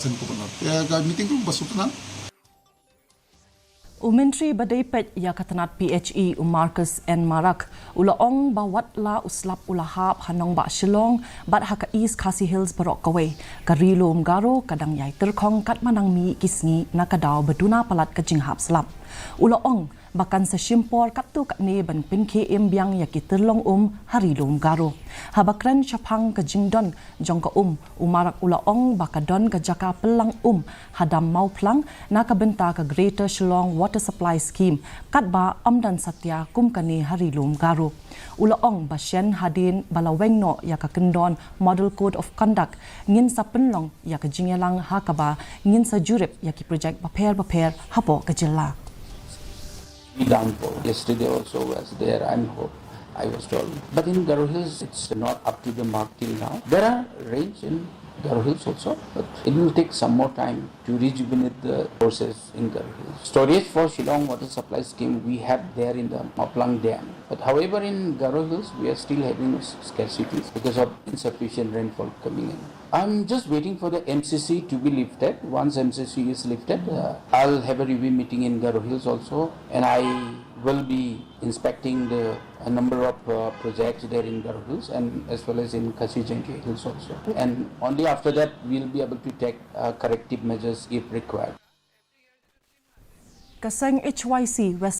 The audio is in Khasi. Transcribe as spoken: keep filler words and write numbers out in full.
Syn ko bynta. Ïa ka meeting ruh ba shu pynang. U Myntri ba dei peit ïa ka tnat P H E u Marcuise N Marak u la ong ba wat la u slap u la hap ha nongbah Shillong bad ha ka East Khasi Hills baroh kawei, ka Ri Lum Garo ka dang ïai tyrkhong katba nang mih ki sngi na ka daw ba duna palat ka jinghap slap. U la ong ba kan sa shim por katto katne ban pynkhie im biang ïa ki tyrlong um ha Ri Lum Garo. Haba kren shaphang ka jingdon jong ka um, u Marak u la ong ba ka don ka jaka pynlang um ha dam Mawphlang na ka bynta ka Greater Shillong Water Supply Scheme, katba ym don satia kum kane ha Ri Lum Garo. U la ong ba shen hadien ba la weng noh ïa ka kyndon Model Code of Conduct, ngin sa pynlong ïa ka jingïalang ha kaba ngin sa jurip ïa ki projek bapher bapher hapoh ka jylla. Downpour. Yesterday also was there, I'm hope, I was told. But in Garo Hills, it's not up to the mark till now. There are rains in Garo Hills also, but it will take some more time to rejuvenate the process in Garo Hills. Storage for Shillong Water Supply Scheme we have there in the Mawphlang Dam. But however, in Garo Hills, we are still having s- scarcity because of insufficient rainfall coming in. I'm just waiting for the M C C to be lifted. Once M C C is lifted, uh, I'll have a review meeting in Garo Hills also, and I will be inspecting the a number of uh, projects there in Garo Hills and as well as in Khasi Jaintia Hills also. And only after that, we'll be able to take uh, corrective measures if required. Ka seng H Y C West